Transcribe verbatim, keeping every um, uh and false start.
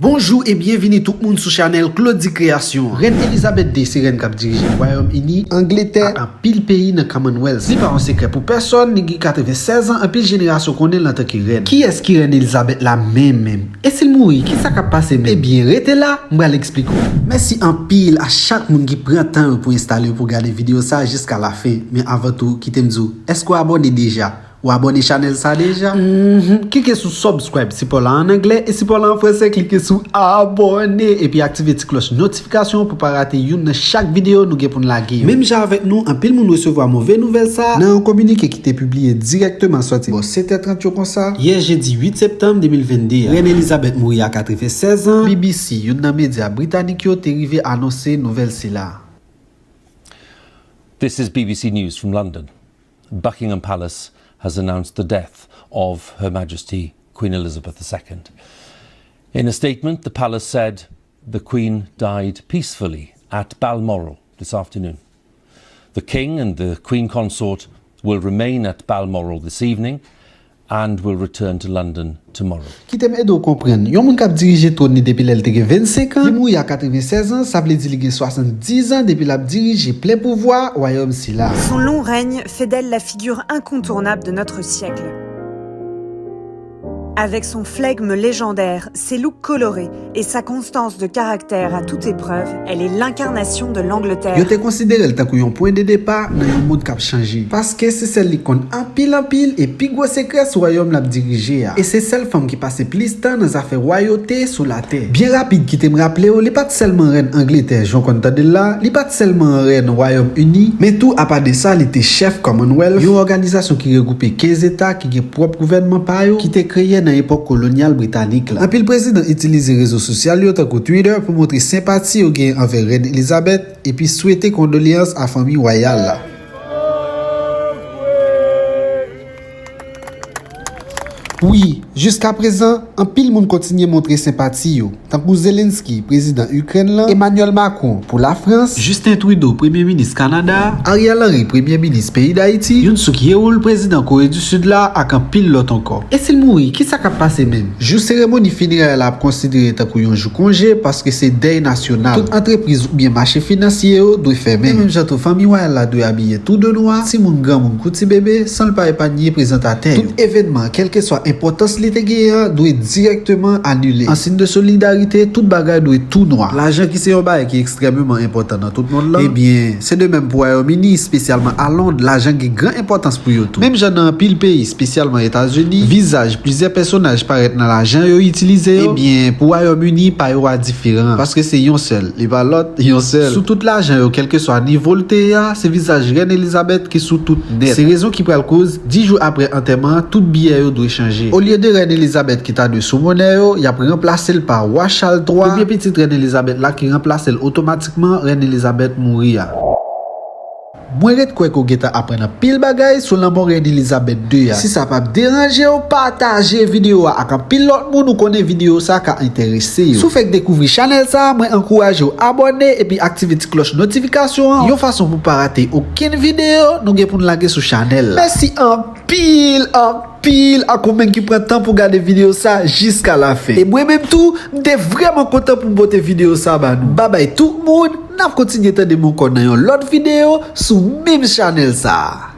Bonjou e byenvini tout moun sou chanèl Claudy Création. Rèn Elizabeth de se rèn k ap dirije Wayòm Ini, Angletè ak anpil peyi nan Commonwealth. Li pa yon sekrè pou pèsòn, li gen katreven sèz an, anpil jenerasyon konnen l antanke rèn. Kiyès ki rèn Elizabeth la menm menm? E si l mouri, kisa k ap pase menm? Ebyen, rete la, m pral eksplike w. Mèsi anpil a chak moun ki pran tan yo pou enstale yo pou gade videyo sa jiska lafen. Men avan tou, kite m di w, èske w abòne deja? Ou abòne chanèl sa deja? Mhm. Klike sou subscribe, sipò la an anglè, e sipò la an fransè, klike sou abòne, epi aktive ti klòch notifikasyon pou pa rate youn nan chak videyo nou gen pou n lage yo. Menm jan avèk nou, anpil moun resevwa move nouvèl sa nan yon kominike ki te pibliye dirèkteman sòti bò sèt è trant yo konsa, yè jedi uit septanm de mil venn de a. Rèn Elizabeth mouri a katreven sèz an. B B C, youn nan medya britanik yo, te rive anonse nouvèl sila. This is B B C News from London. Buckingham Palace has announced the death of Her Majesty Queen Elizabeth the Second. In a statement, the palace said the Queen died peacefully at Balmoral this afternoon. The King and the Queen Consort will remain at Balmoral this evening and will return to London tomorrow. Kite m ede w konprann. Yon moun k ap dirije twòn li depi lè l te gen vennsenk an, li mouri a katreven sèz an, sa vle di li gen swasanndis an depi l ap dirije plen pouvwa wayòm sila. Son long règne fait d'elle la figure incontournable de notre siècle. Avec son flegme légendaire, ses looks colorés et sa constance de caractère à toute épreuve, elle est l'incarnation de l'Angleterre. Yo te konsidere l tankou yon pwen de depa nan yon mond k ap chanje. Paske se sèl li k konn anpil anpil e pi gwo sekrè sou wayòm l ap dirije a. E se sèl fanm ki pase plis tan nan zafè wayote sou latè. Byen rapid, kite m raple w, li pa t sèlman rèn Angletè, jan w konn tande l la, li pa t sèlman rèn Wayòm Ini, men tou, apa de sa, li te chèf Commonwealth, yon òganizasyon ki regwoupe kenz eta ki gen pwòp gouvènman pa yo, ki te kreye nan epòk kolonyal britanik la. Anpil prezidan itilize rezo sosyal yo, tankou Twitter, pou montre senpati yo gen anvè Rèn Elizabeth epi swete kondoleyans a fanmi wayal la. Wi, jiskaprezan, anpil moun kontinye montre senpati yo, tankou Zelensky, prezidan Ikrèn lan, Emmanuel Macron pou Lafrans, Justin Trudeau, premye minis Kanada, Ariel Henry, premye minis peyi Dayiti, Yoon Suk Yeol, prezidan Kore di Sid la, ak anpil lòt ankò. E si l mouri, kisa k ap pase menm? Jou seremoni finerè la ap konsidere tankou yon jou konje paske se dèy nasyonal. Tout antrepriz oubyen mache finansye yo dwe fèmen. E menm jan tou, fanmi wayal la dwe abiye tou de nwa, timoun, granmoun kou ti bebe, san l pa epanye prezantatè yo. Tout evènman, kèlkeswa enpòtans li te genyen an, dwe dirèkteman anile. An siy de solidarite, tout bagay dwe tou nwa. Lajan ki se yon bagay ki ekstrèmeman enpòtan nan tout mond lan, ebyen, se de menm pou Wayòm Ini, espesyalman a Lond, lajan gen gran enpòtans pou yo tou. Menm jan nan anpil peyi, espesyalman Etazini, vizaj plizyè pèsonaj parèt nan lajan yo itilize yo. Ebyen, pou Wayòm Ini, pa yo a diferan, paske se yon sèl, li pa lòt, yon sèl. Sou tout lajan yo, kèlkeswa nivo l te ye a, se vizaj Rèn Elizabeth ki sou tout nèt. Se rezon ki pral koz, dis jou apre antèman an, tout biyè yo dwe chanje. Olye de Rèn Elizabeth ki ta dwe sou monè yo, y ap ranplase l pa Wa Chal twa, premye pitit Rèn Elizabeth la ki ranplase l otomatikman, Rèn Elizabeth mouri a. Mwen ret kwè ke w gentan aprann anpil bagay sou lanmò Rèn Elizabeth de a. Si sa p ap deranje w, pataje videyo a ak anpil lòt moun ou konnen videyo sa ka enterese yo. Si w fèk dekouvri chanèl sa, mwen ankouraje w abòne epi aktive ti klòch notifikasyon an, yon fason pou w pa rate okenn videyo nou gen pou n lage sou chanèl la. Mèsi anpil, anpil! Anpil ak ou menm ki pran tan pou gade videyo sa jiska lafen. E mwen menm tou, m te vrèman kontan pou m pote videyo sa ba nou. Babay tout moun, n ap kontinye tande m ankò nan yon lòt videyo sou menm chanèl sa.